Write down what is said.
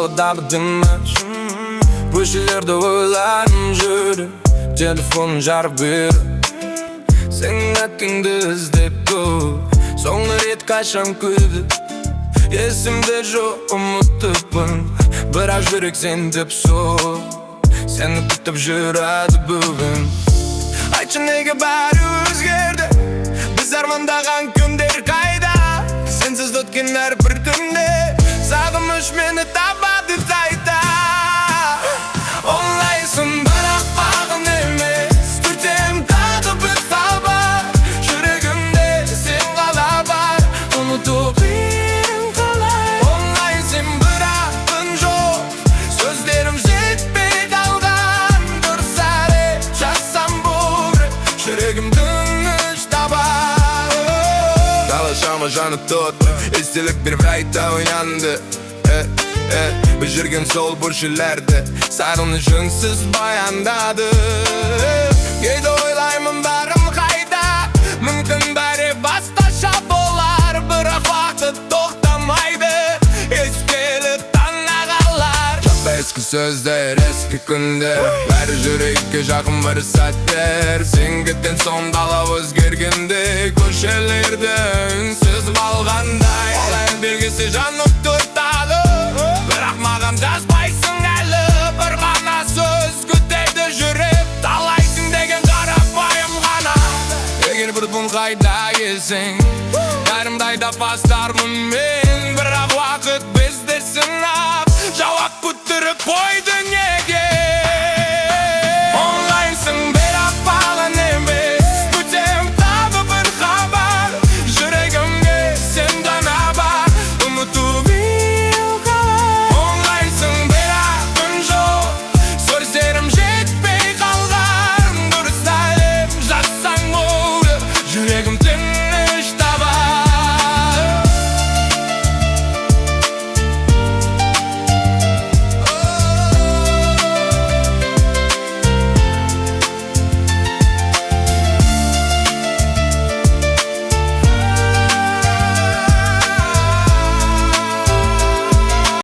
Далада димаш. Көшелерде ойларым жүріп, телефон жарық беріп, сенің атыңды іздеп көп. Соңғы рет қашан күлді, есімде жоқ, ұмытыппын. Бірақ жүрек сен деп соқ, сені күтіп жүреді бүгін. Айтшы, неге бәрі өзгерді? Біз армандаған күндер қайда? Сенсіз өткен әрбір түнде сағыныш мені табады қайта. Оңайсың, бірақ маған емес. Күтем тағы бір хабар. Жүрегімде сен ғана бар. Ұмыту қиын қалай? Оңайсың, бірақ үн жоқ. Сөздерім жетпей қалған. Дұрыс әрі жазсам бұл, жүрегім тыныш табар. Дала шамы жанып тұр. Естелік бір қайта оянды. Біз жүрген сол көшелерді сағыныш үнсіз баяндады. Кейде ойлаймын, бәрім қайда? Мүмкін, бәрі басқаша болар. Бірақ уақыт тоқтамайды. Естелік таңна қалар. Ескі сөздер, ескі күндер, бәрі жүрекке жақын бір сәттер. Сен кеткен соң дала өзгергендей. Көшелерде үнсіз қалғандай. Белгісі жанып тұр тағы. Бірақ маған жазбайсың әлі. Бір ғана сөз күтеді жүрек. Талайсың деген қарапайым ғана. Егер бір күн қайда келсең, бәрімді айдап бастармын мен. Бірақ уақыт бізді сынап, жауап күттіріп қойды неге?